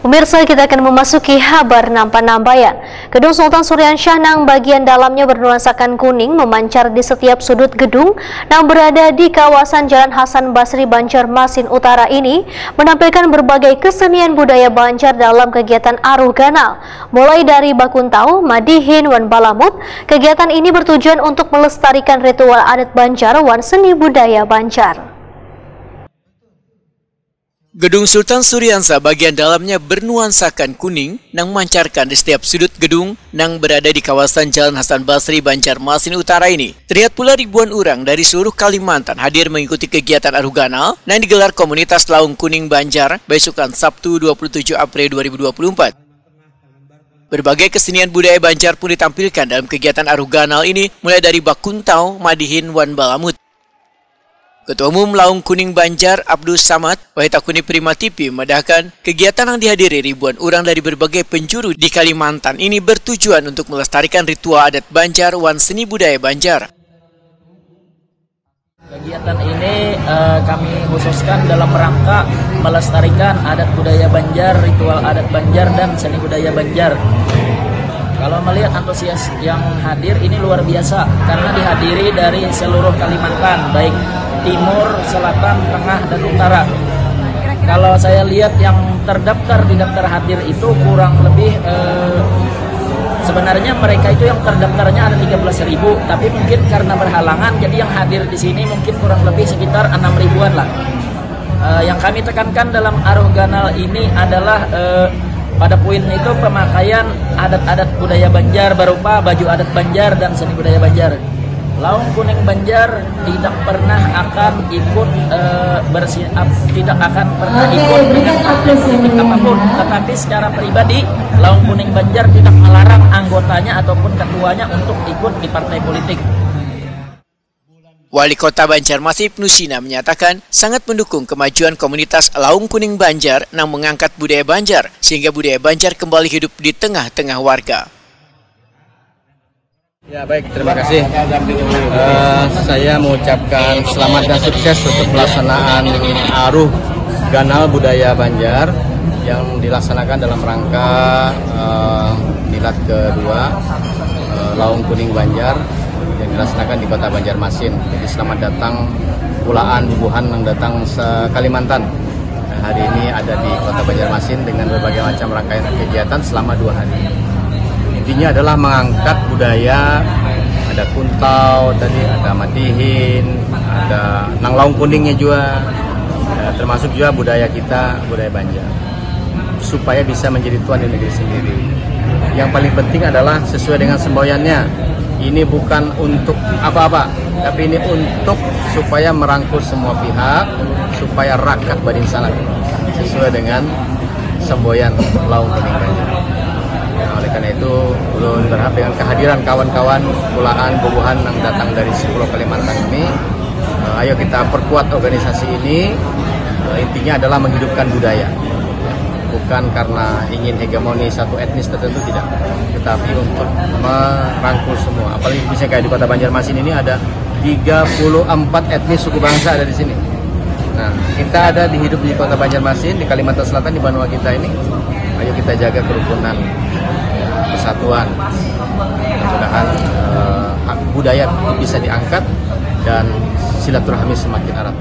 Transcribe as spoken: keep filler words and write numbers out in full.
Pemirsa, kita akan memasuki habar nampan-nampayan. Gedung Sultan Suriansyah nang bagian dalamnya bernuansakan kuning memancar di setiap sudut gedung nang berada di kawasan Jalan Hasan Basri, Banjarmasin Utara ini menampilkan berbagai kesenian budaya Banjar dalam kegiatan Aruh Ganal, mulai dari bakuntau, madihin, wan balamut. Kegiatan ini bertujuan untuk melestarikan ritual adat Banjar wan seni budaya Banjar. Gedung Sultan Suriansa bagian dalamnya bernuansakan kuning nang mancarkan di setiap sudut gedung nang berada di kawasan Jalan Hasan Basri, Banjarmasin Utara ini. Terlihat pula ribuan orang dari seluruh Kalimantan hadir mengikuti kegiatan Aruh Ganal nang digelar komunitas Laung Kuning Banjar besukan Sabtu dua puluh tujuh April dua ribu dua puluh empat. Berbagai kesenian budaya Banjar pun ditampilkan dalam kegiatan Aruh Ganal ini, mulai dari bakuntau, madihin, wan balamut. Ketua Umum Laung Kuning Banjar, Abdul Samad, Wahitakuni Prima T V, memadahkan, kegiatan yang dihadiri ribuan orang dari berbagai penjuru di Kalimantan ini bertujuan untuk melestarikan ritual adat Banjar wan seni budaya Banjar. Kegiatan ini, eh, kami khususkan dalam rangka melestarikan adat budaya Banjar, ritual adat Banjar, dan seni budaya Banjar. Kalau melihat antusias yang hadir ini luar biasa karena dihadiri dari seluruh Kalimantan, baik timur, selatan, tengah, dan utara. Kalau saya lihat yang terdaftar di daftar hadir itu kurang lebih, eh, sebenarnya mereka itu yang terdaftarnya ada tiga belas ribu, tapi mungkin karena berhalangan jadi yang hadir di sini mungkin kurang lebih sekitar enam ribuan lah. Eh, yang kami tekankan dalam Aruh Ganal ini adalah, eh, pada poin itu pemakaian adat-adat budaya Banjar berupa baju adat Banjar dan seni budaya Banjar. Laung Kuning Banjar tidak pernah akan ikut, eh, bersi-, ap-, tidak akan pernah ikut dengan partai politik apapun. Tetapi secara pribadi, Laung Kuning Banjar tidak melarang anggotanya ataupun ketuanya untuk ikut di partai politik. Wali Kota Banjarmasin Ibnu Sina menyatakan sangat mendukung kemajuan komunitas Laung Kuning Banjar nang mengangkat budaya Banjar sehingga budaya Banjar kembali hidup di tengah-tengah warga. Ya, baik, terima kasih. Eh, saya mengucapkan selamat dan sukses untuk pelaksanaan Aruh Ganal Budaya Banjar yang dilaksanakan dalam rangka, eh, milad kedua, eh, Laung Kuning Banjar yang dilaksanakan di Kota Banjarmasin. Jadi selamat datang pulaan bubuhan yang datang se Kalimantan. Nah, hari ini ada di Kota Banjarmasin dengan berbagai macam rangkaian kegiatan selama dua hari. Intinya adalah mengangkat budaya, ada kuntau tadi, ada madihin, ada nang laung kuningnya juga, ya, termasuk juga budaya kita, budaya Banjar, supaya bisa menjadi tuan di negeri sendiri. Yang paling penting adalah sesuai dengan semboyannya. Ini bukan untuk apa-apa, tapi ini untuk supaya merangkul semua pihak, supaya rakat badin sanak sesuai dengan semboyan Laung Kuning Banjar. Nah, oleh karena itu, ulun berharap dengan kehadiran kawan-kawan pulaan bubuhan yang datang dari sepuluh Kalimantan ini, eh, ayo kita perkuat organisasi ini. Eh, intinya adalah menghidupkan budaya. Bukan karena ingin hegemoni satu etnis tertentu, tidak, tetapi untuk merangkul semua. Apalagi misalnya kayak di Kota Banjarmasin ini ada tiga puluh empat etnis suku bangsa ada di sini. Nah, kita ada di hidup di Kota Banjarmasin, di Kalimantan Selatan, di banua kita ini. Ayo kita jaga kerukunan, persatuan. Mudah-mudahan, eh, hak budaya bisa diangkat dan silaturahmi semakin erat.